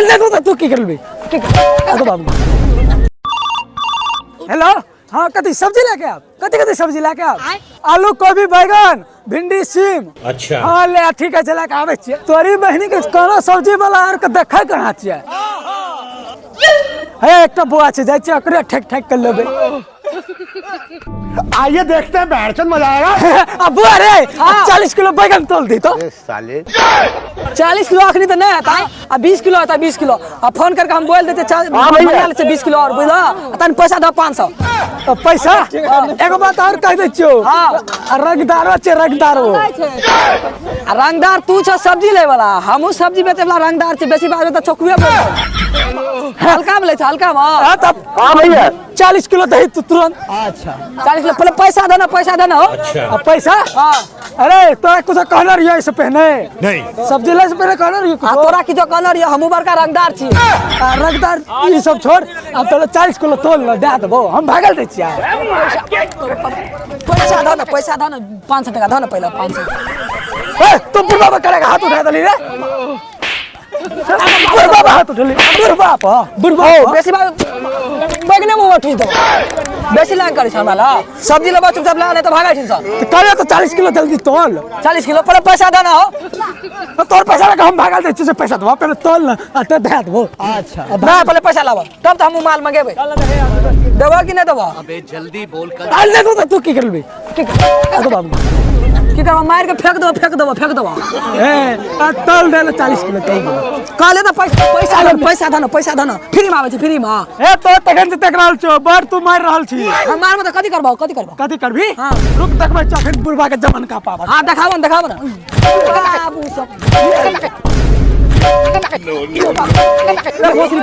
नहि देबौ तऽ तू की करबी? की करबी? बाबू हेलो, हाँ कथी सब्जी लेके आब? कथी कथी सब्जी लेके आब? आलू, कोबी, बैगन, भिंडी, सीम। अच्छा हाँ ले, ठीक है, लेके आबै छियै। तोरी बहिनी के कोनो सब्जी वाला आर के देखै कहाँ छियै? हे, एकटा बौआ छै, जाइ छियै ओकरे ठेक ठेक के लेबै। आइए देखते हैं, बैठचंद मजा आएगा। आ बुआ रे, 40 किलो बैगन तोल दी तो। साले 40 किलो अखनी तऽ नहि हेता, आ 20 किलो हेता, 20 किलो। आ फोन करके हम बोल देते, मंगा लै छियै 20 किलो और, बुझलऽ? आ तनी पैसा दऽ 500। तो पैसा एगो बात और कह दै छियौ। हाँ। आ रंगदारो छै, रंगदारो। आ रंगदार तू छ सब्जी लै वाला, हमहूँ सब्जी बेचे वाला रंगदार छै। बेसी बात तऽ चौकुए बोल, हल्का में लै छै, हल्का में। हाँ तब हाँ भैया। 40 किलो दही तू तुरंत। 40 किलो, पहले पैसा दे ना, पैसा दे ना हो। आ पैसा? हाँ। अरे तोरा कुछ कहने रहियो इससे पहले? नहीं। सब्जी ले से पहले कहने रहियो आ कुछो? तोरा किछो कहने रहियो? हमहूँ बड़का रंगदार छी। आ रंगदार ई सब छोड़, अब तोरा 40 किलो तोल न दे देबो, हम भागल दै छियै। पैसा दऽ ना, पैसा दऽ ना, 500 टका दऽ ना पहिले, 500। ए तू बुढ़बा पर करेगा हाथ उठा देली रे? बुढ़बा पर हाथ उठेली बुढ़बा पर, बुढ़बा पर। बेसी बात बैगने मुँह ठूस देबो, बेसी लाग करै छ हमरा ला। सब्जी लेबा चुपचाप ला, नहीं तऽ भागै छी सब। तऽ कहलियो तऽ 40 किलो जल्दी तोल। 40 किलो, पहिले पैसा दे ना हो। तो तोर पैसा लगा हम भागल दै छियै से पैसा देबो, पहिले तोल न आ तऽ दे देबो। अच्छा ना, पहिले पैसा लाबऽ तब तऽ हमहूँ माल मंगेबै। देबऽ कि नहि देबऽ? डाल दे तऽ तू की करबी? की करबै? बाबू की करबऽ? मारि के फेंक देबो, फेंक देबो, फेंक देबो। ए आ तोल दे 40 किलो तोल दे। कहले तऽ पैसा, पैसा दे, पैसा दे ना, पैसा दे ना, फ्री में आबै छै, फ्री में। ए तो तखन से देख रहल छियौ, बड़ तू मारि रहल छी। हम मारबो तऽ कथी करबौ? कथी करबौ? कथी करबी? हाँ। रुक, देखबै चखन बुढ़बा के जमन का पावर। हाँ, देखाबो न, देखाबो न बाबू सब। ले, भोसड़ी।